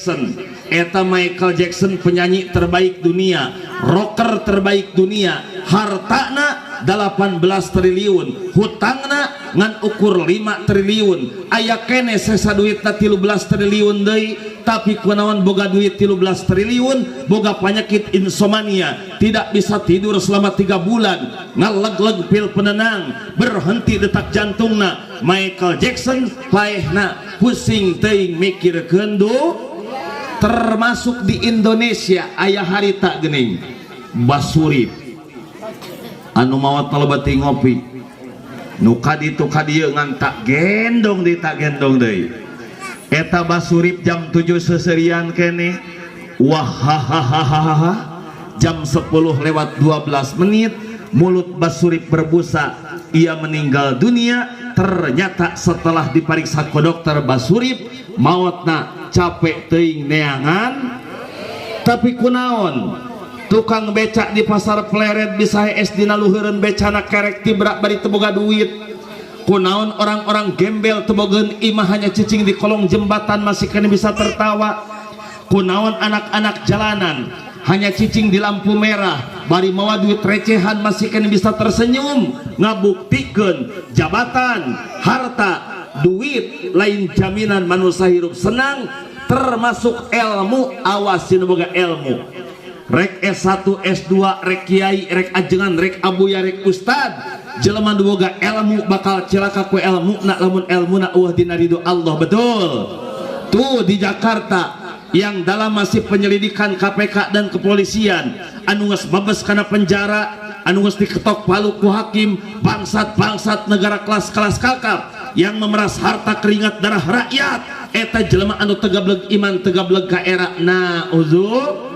Jackson. Eta Michael Jackson penyanyi terbaik dunia, rocker terbaik dunia, hartana 18 triliun, hutangna ngan ukur 5 triliun. Aya kene sesa duitna 13 triliun deui, tapi kunaon boga duit 13 triliun, boga penyakit insomnia, tidak bisa tidur selama 3 bulan, ngaleg-leg pil penenang, berhenti detak jantungna. Michael Jackson paehna pusing teuing mikirkeun du. Termasuk di Indonesia aya harita geuning Basurip anu maot loba teuing ngopi, nu kaditu ka dieu ngan tak gendong deui, tak gendong deui. Eta Basurip jam 7 seserian kene, wah hahaha. Jam 10 lewat 12 menit mulut Basurip berbusa, ia meninggal dunia. Ternyata setelah diperiksa ke dokter, Basurip maotna capek teuing neangan. Tapi kunaon tukang becak di pasar Pleret bisa hees dina luhureun becana, kerek tibra bari teu boga duit? Kunaon orang-orang gembel teu bogaeun imah, hanya cicing di kolong jembatan, masih kena bisa tertawa? Kunaon anak-anak jalanan hanya cicing di lampu merah bari mawa duit recehan masih kena bisa tersenyum? Ngabuktikeun jabatan, harta, duit lain jaminan manusia hirup senang, termasuk ilmu. Awas nu boga ilmu, rek S1, S2, rek kiai, rek ajengan, rek abuya, rek ustad, jelema nu boga ilmu bakal celaka ku ilmu nak lamun ilmu nak eueuh dina ridho Allah. Betul tuh, di Jakarta yang dalam masih penyelidikan KPK dan kepolisian, anu geus babes kana penjara, anu geus diketok palu ku hakim, bangsat-bangsat negara kelas-kelas kakap yang memeras harta keringat darah rakyat, eta jelema anu tegableg iman, tegableg ka era. Nauzu.